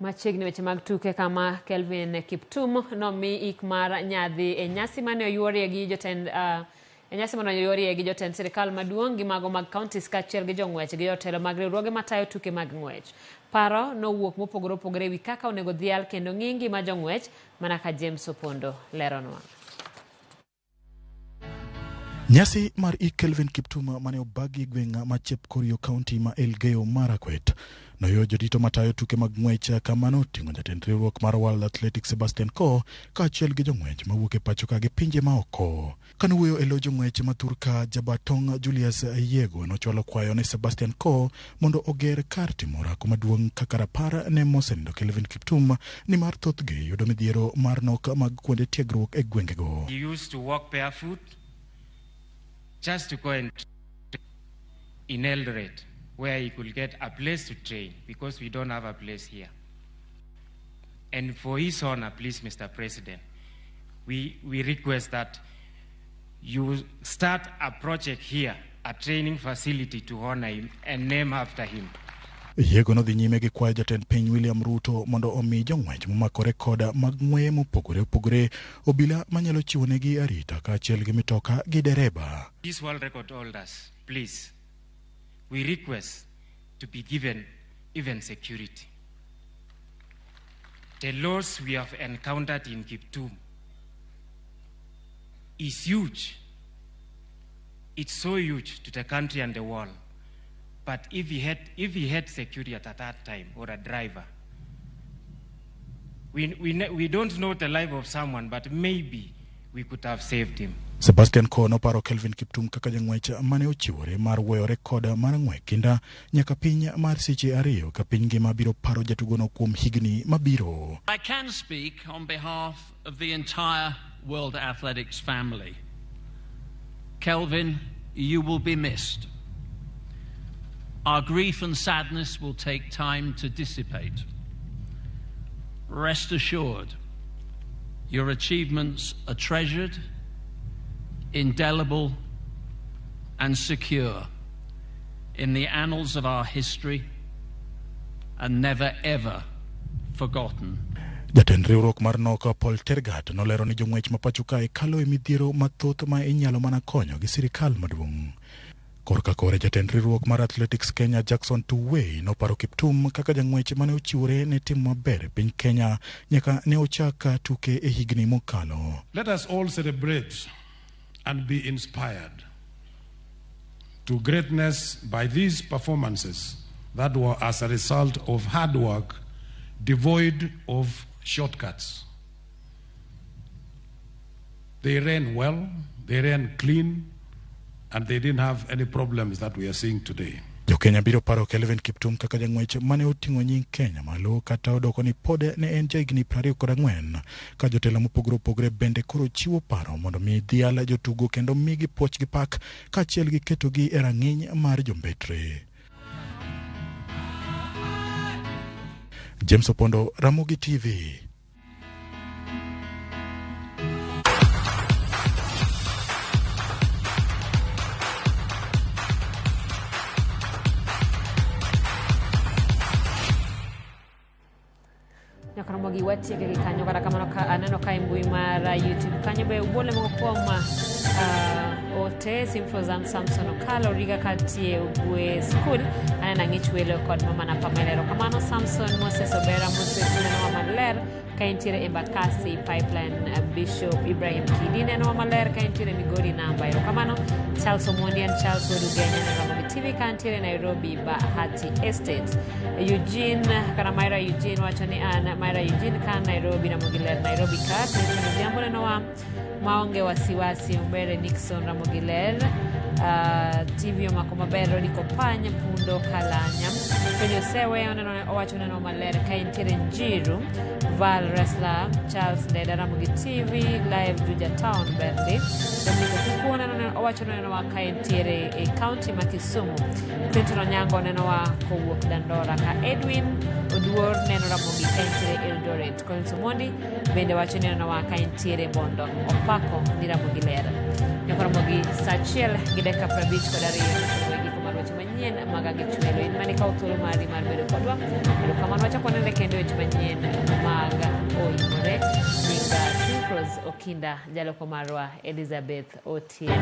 Machiegni weche mag tuke kama Kelvin Kiptum nomi ik mar nyadhi e nyasi mane oyuorie gi jotend e nyasi mane oyuorie gi jotend sirikal maduong' gi mago mag counties kaachiel gi jong'wech gi jotelo mag riwruoge matayo tuke mag ng'wech. Paro nowuok mopogore opogore ewi kaka onego dhial kendo ng'i ngima jong'wech mana ka James Opondo leronwa. Nyasi mar ik Kelvin Kiptum mane obagi e gweng' ma Chepkorio kaunti ma Elgeyo Marakwet noyudo jodito matayo tuke mag ng'wech kama noting'o jatend riwruok mar World Athletics Sebastian Coe kaachiel gi jong'wech mawuok e pacho ka gi pinje maoko. Kanowuoyo e lo jong'wech ma thurka Jabatong Julius Yego nochwalo kwayo ne Sebastian Coe mondo oger kar timo orako maduong' kaka rapar ne mosenindo Kelvin Kiptum nimar thothgi yudo midhiero mar nok mag kuonde tiegruok e gwengego. He used to walk barefoot just to go and train in Eldoret, where he could get a place to train, because we don't have a place here. And for his honor, please, Mr. President, we request that you start a project here, a training facility to honor him and name after him. Yego nodhi nyime gi kwayo jatend piny William Ruto mondo omi jong'wech momako rekoda mag ng'weye mopogore opogore obila manyalo chiwonegi arita kaachiel gi mitoka gi dereba. These world record holders, please, we request to be given even security. The loss we have encountered in Kiptum is huge. It's so huge to the country and the world. But if he had security at that time, or a driver, we don't know the life of someone, but maybe we could have saved him. Sebastian Coe noparo Kelvin Kiptum kaka jang'wech mane ochiwore mar weyo rekoda mar ng'we kinda nyaka piny mar seche 2 ka piny ngima biro paro jatugono kuom higni mabiro. I can speak on behalf of the entire World Athletics family. Kelvin, you will be missed. Our grief and sadness will take time to dissipate. Rest assured, your achievements are treasured, indelible, and secure in the annals of our history and never ever forgotten. Jatend riwruok mar nok Paul Tergat nolero ni jong'wech ma pacho kae kalo e midhiero mathoth ma inyalo mana konyo gi sirikal maduong'. Korka kore jatend riwruok mar Athletics Kenya Jackson Tuwei noparo Kiptum kaka jang'wech mane ochiwore ne tim maber e piny Kenya nyaka ne ochak tuke e higni mokalo. Let us all celebrate and be inspired to greatness by these performances that were as a result of hard work devoid of shortcuts. They ran well, they ran clean, and they didn't have any problems that we are seeing today. Jo-Kenya biro paro Kelvin Kiptum kaka jang'wech mane oting'o nying Kenya malo kata odoko ni pod ne en jahigni 24 ka jotelo mopogore opogore bende koro chiwo paro mondo mi dhial jotugo kendo migi puoch gi pak kaachiel gi ketogi e rang'iny mar jombetre. James Opondo, Ramogi TV. Nyakaramogi watieke gi kanyo kata kamano ka aneno ka e mbui mar YouTube kanyo be ubole moko kuom ote Simfrozan Samson Okalo Riga katie Ugwe School aneno ang'ich welo kod mama na Pamela. Erokamano Samson Moses Obera Moses nenowa maler ka entiere Embakasi Pipeline. Bishop Ibrahim Kidi nenowa maler ka entiere Migori namba. Erokamano Charles Omondi and Charles Odugenya neno Ramogi TV ka entiere Nairobi Bahati Estate. Eugene kana Myra Eugene wacho ni an Myra Eugene ka Nairobi Ramogi ler Nairobi ka Clinton Odhiambo nenowa maonge wasiwasi. Ombere Nixon Ramogi ler TV omako maber. Rodi Kopany Pundo Kalanya Penyo Sewe oneno owacho neno maler ka entiere Njiru. Val Wrestler Charles Ndeda Ramogi TV live Juja Town Berli. Dominic Okuku oneno owacho neno wa ka entiere e county ma Kisumu. Clinton Onyango oneno wa kowuok Dandora ka Edwin Oduor neno Ramogi ka entiere Eldoret. Collins Omondi bende wacho neno wa ka entiere Bondo. Opako ni Ramogi ler. Nyakoromogi saa 1:52 giko mar weche manyien mag Agichwelo. In mane ikawo thuolo mari mar bedo kodwa. Erokamano wachako wanene kendo weche manyien mag Oimore. Nyinga Simfrose Okinda, jaloko marwa Elizabeth Otieno.